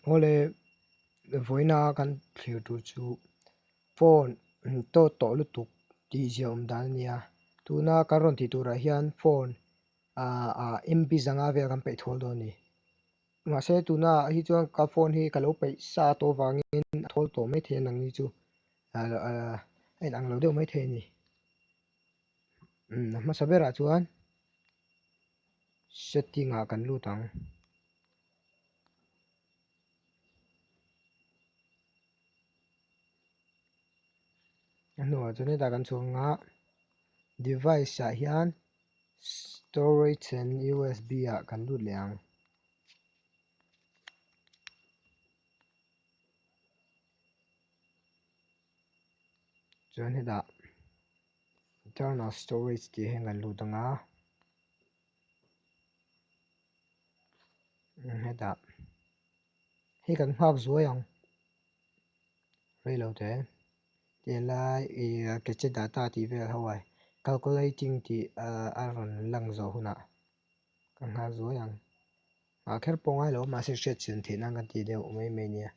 Awle vawiina kan thlir tur chu phone tawt tawh lutuk tih ziah awm dan a nia. Tuna kan rawn tih turah hian phone ah MB zanga vel kan peih thawl dawn a ni. Mahse tuna ah hi chuan ka phone hi ka lo peih sa tawh avangin a thawl tawh maithei a nangni chu a inang lo deuh maithei a ni. A hmasa berah chuan setting ah kan lut ang. A hnuah chuan hetah kan chhuak ang a, device ah hian storage and usb ah kan lut leh ang. Chuan hetah internal storage tih hian kan lut ang a. Hetah hei kan nghak zuai ang rei lo te tiang lai ih cache data tih vel ho ai calculating tih a rawn lang zawh hunah kan nghak zuai ang nghah kher pawh ngai lo mahse hriat chian theih nan kan tih deuh mai mai nia.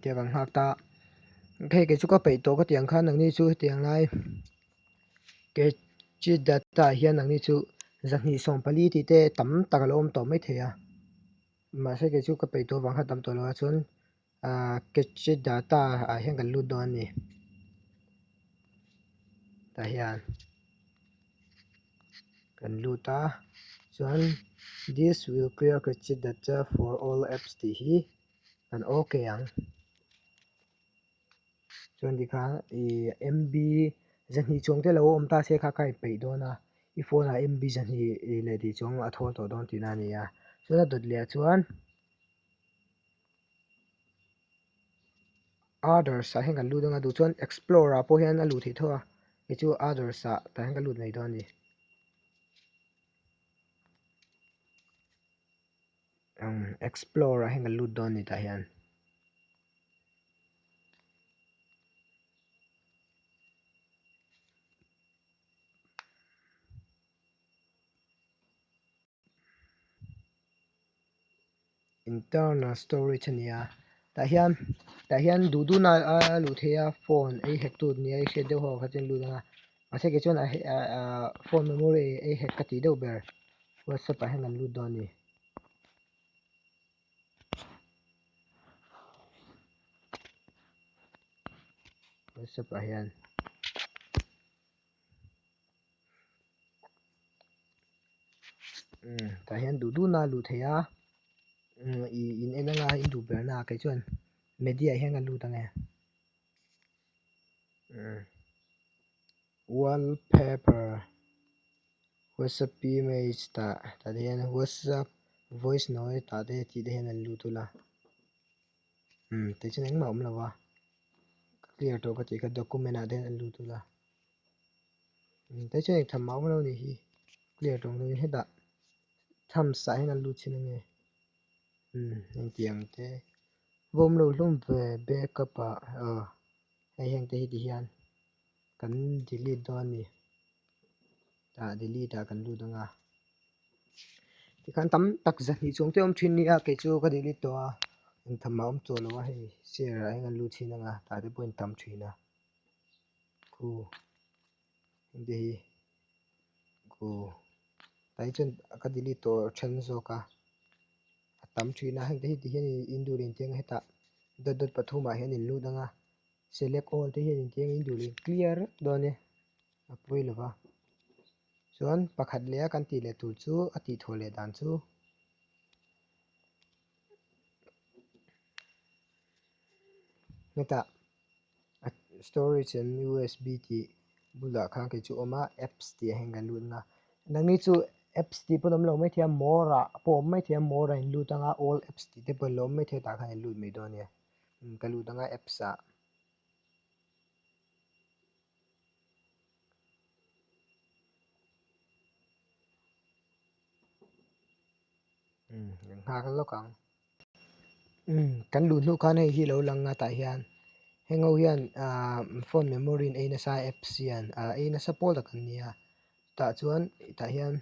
Tia kan nghak ta hei kei chu ka peih tawh ka tih ang khan nangni chu hetiang lai cache data ah hian nangni chu 240 tih te tam tak a lo awm tawh maithei a mahse kei chu ka peih tawh avang khan tam tawh lo a chuan ah cache data ah hian kan lut dawn a ni tah hian. Kan lut a chuan this will clear cache data for all apps tih hi kan ok ang chuan tikhan ih MB 200 chuang te lo awm ta se kha kha i peih dawn a i phone ah MB 200 leh tih chuang a thawl tawh dawn tihna a ni a chuan a dawt leh ah chuan others ah hian kan lut anga duh chuan explore ah pawh hian a luh theih tho a kei chu others ah tah hian ka lut mai dawn a ni. Explore ah hian kan lut dawn a ni tah hian. Internal storage a ni a tah hian tah hian duh duh na a luh theih a phone ei hek tu nia i hriat deuh ho kha chuan lut ang a mahse kei chuan phone memory ei hek ka tih deuh ber whatsapp ah hian kan lut dawn a ni. Whatsapp ah hian. Tah hian duh duh na a luh theih a ih in en anga in duh ber na ah kei chuan media ah hian ka lut ang e wallpaper whatsapp image tah tah te hian whatsapp voice note tah te tih te hian an lut ula tih chuan engmah a awm lo a ka clear tawh ka tih kha document ah te hian an lut ula. Tei chuan eng tham mah a awm lo nih hi clear tawng deuhin hetah thumbs ah hian an lut thin ange umm engtiang te va awm lo hlawm ve backup ah aw hei heng te hi ti hian kan delete dawn a ni tah delete ah kan lut ang a tikhan tam tak 200 chuang te awm thin nia kei chu ka delete tawh a eng tham mah a awm tawh lo a hei share ah hian an lut thin ang a tah te pawh in tam thin a. Khu hengte hi khu tah hi chuan ka delete tawh then zawk a a tam thin a hengte hi ti hian in duh leh intiang a hetah dot dot pathum ah hian in lut ang a select all te hian intiang in duh leh clear vek dawn e a pawi lo va chuan pakhat leh a kan tih leh tur chu a tih thawh leh dan chu. Hetah storage and usb tih bulah khan kei chu a awm a apps tih ah hian kan lut ang a nangni chu apps tih pawh an awm lo maithei a more ah pawh a awm maithei a more ah in lut ang a all apps tih te pawh an lo awm maithei a tah khan in lut mai dawn a nia ka lut ang a apps ah. Nghak lawk ang. Kan luh hnu khan hei hi lo lang a tah hian heng ho hian ah phone memory in ei nasa apps hian ah ei nasa pawl tak an nia tah chuan tah hian.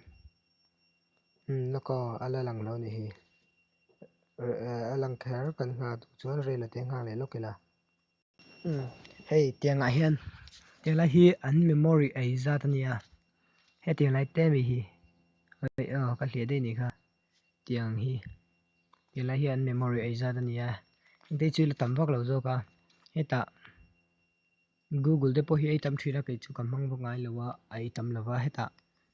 Umm lawk aw a la lang lo a nih hi. A lang kher kan nghah duh chuan rel a te nghak leh lawk ila. Umm hei tiangah hian tiang lai hi an memory ei zat a nia hetiang lai te mi hi aw ka hliah daih a nih kha tiang hi tiang lai hi an memory ei zat a nia engte chu la tam vak lo zawk a hetah Google te pawh hi ei tam thin a kei chu ka hmang vak ngai lo a a ei tam lo va hetah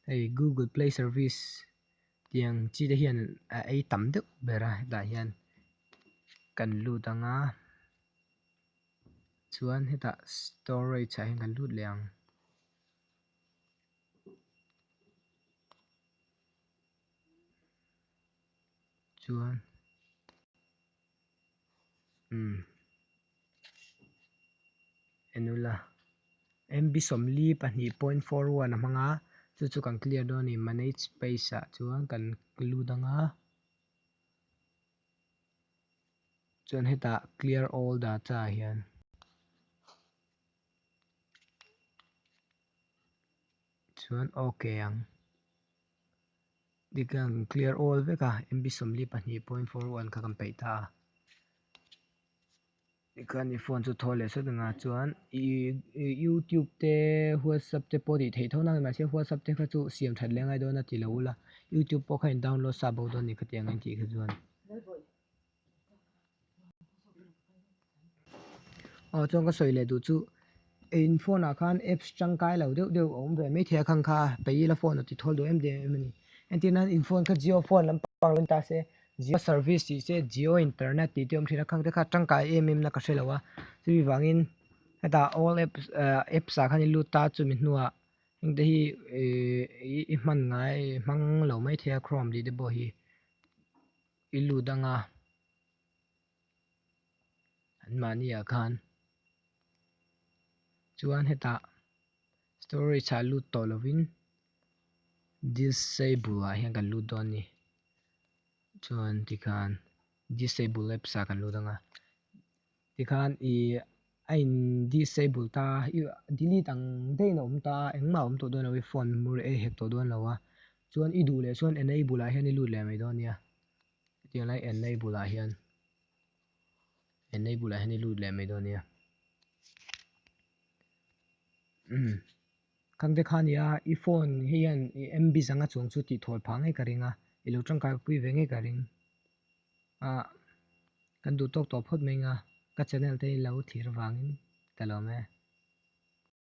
hei Google play service tiang chi te hian a ei tam deuh ber a hetah hian kan lut ang a chuan hetah storage ah hian kan lut leh ang. Chuan umm en ula MB 42.41 a hmang a chu chu kan clear dawn a ni manage space ah chuan kan lut ang a chuan hetah clear all data ah hian. Chuan ok ang. Tikhian kan clear all vek a, MB 42.41 kha kan peih ta a. Tikhian i phone chu thaw leh sawt anga chuan i youtube te whatsapp te pawh tih theih tho nang mahse whatsapp te kha chu siam that leh ngai dawn a ti lo ula youtube pawh kha in download sa bo dawn a ni khatiang a intih kha chuan. Aw chuan ka sawi leh duh chu in phone ah khan apps tangkai lo deuh deuh a awm ve maithei a khang kha pei ila phone a ti thawl duh em em a ni. Entir nan in phone kha jio phone lampang lo ni ta se jio service tih se jio internet tih te awm thin a khang te kha tangkai em em na ka hre lo a chumi vangin hetah all apps apps ah khan i lut ta chumi hnuah heng te hi ih i hman ngai hmang lo maithei a chrome tih te pawh hi i lut anga an mahni ah khan chuan hetah storage ah lut tawh lovin disable ah hian kan lut dawn a ni chuan tikhan disable apps ah kan lut anga tikhan ih a in disable ta delete ang daih in a awm ta a engmah a awm tawh dawn lo i phone memory a i hack tawh dawn lo a chuan i duh leh chuan enable ah hian i lut leh mai dawn nia hetiang lai enable ah hian enable ah hian i lut leh mai dawn nia umm khang te kha nia i phone hi hian i MB zanga chuang chu tih thawl phah ngei ka ring a i lo tangkai pui ve ngei ka ring ah kan duh tawk tawh phawt mai anga ka channel te hi lo thlir vangin ka lawm e.